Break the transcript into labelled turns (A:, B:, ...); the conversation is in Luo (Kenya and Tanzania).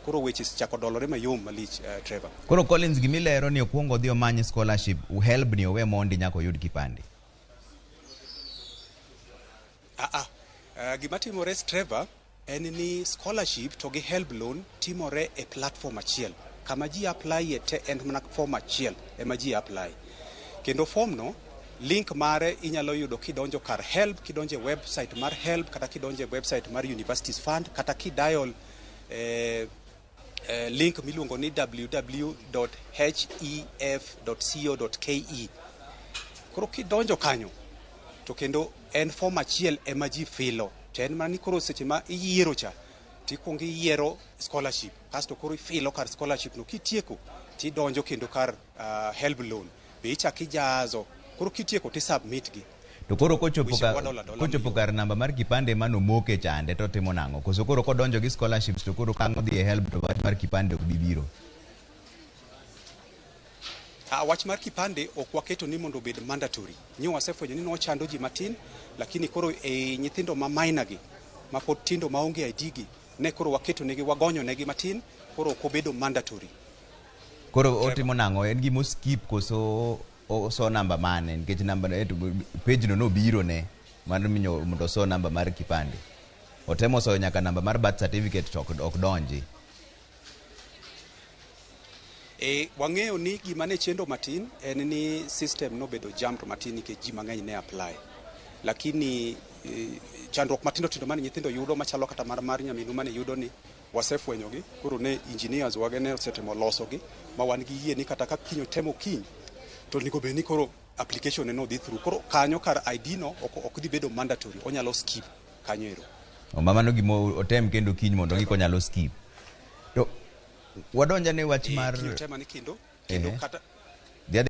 A: Koro weche chako dolore mayom malich, Trevor.
B: Koro Collins, gimilero ni okwongo odhi omany scholarship, HELB ni owe mondi nyaka oyud kipande.
A: Ah, gima timore, Trevor, en ni scholarship to gi HELB loan timore e platform achiel. Kama ji apply e te en mana form achiel ema ji apply. Kendo form no, link mare inyalo yudo kidonjo kar HELB, kidonjo e website mar HELB, kata kidonjo e website mar Universities Fund, kata kidial link miluongo ni www.hef.co.ke. Koro kidonjo kanyo to kendo en form achiel ema ji filo, to en mana ni koro seche ma iyiero cha, tikuongo iyiero scholarship, kasto koro ifilo kar scholarship no. Kitieko, tidonjo kendo kar HELB loan be ichak ijazo. Koro kitieko, tisubmit gi.
B: To koro kochopo
A: Weche
B: ka,
A: wadol adola
B: kochopo
A: mayom.
B: Kar namba mar kipande manomoke chande, to timo nang'o? Koso koro kodonjo gi scholarships, to koro kang' odhi e HELB, to wach mar kipande ok bi biro?
A: Wach mar kipande ok waketo ni mondo obed mandatory. Nyo wasefwenyo ni nochando ji matin, lakini koro e nyithindo ma minor gi, ma pod tindo maonge ID gi, ne koro waketo negi, wagonyo negi matin, koro ok obedo mandatory.
B: Koro otimo nang'o? En gima oskip koso oso namba mane? Nikech namba page no nobiro ne mar miyo mondo oso namba mar kipande. Otemo soyo nyaka namba mar birth certificate to ok donji.
A: Wang'eyo ni gima ne chendo matin en ni system nobedo jammed matin nikech ji mang'eny ne apply. Lakini chandruok matindo tindo mane nyithindo yudo, machalo kata mar nyaminu mane yudo ni, wasefwenyogi. Koro ne engineers wage ne osetemo losogi ma wan gi yie ni kata ka kiny otemo kiny, to onego bed ni koro application ne no dhi through. Koro kanyo kar ID no ok dhi bedo mandatory, onyalo skip kanyo ero.
B: O, ma mano gima otem kendo kiny mondo ng'i konyalo skip. To wadonja ne wach mar
A: Kiny otema ni kendo kendo kata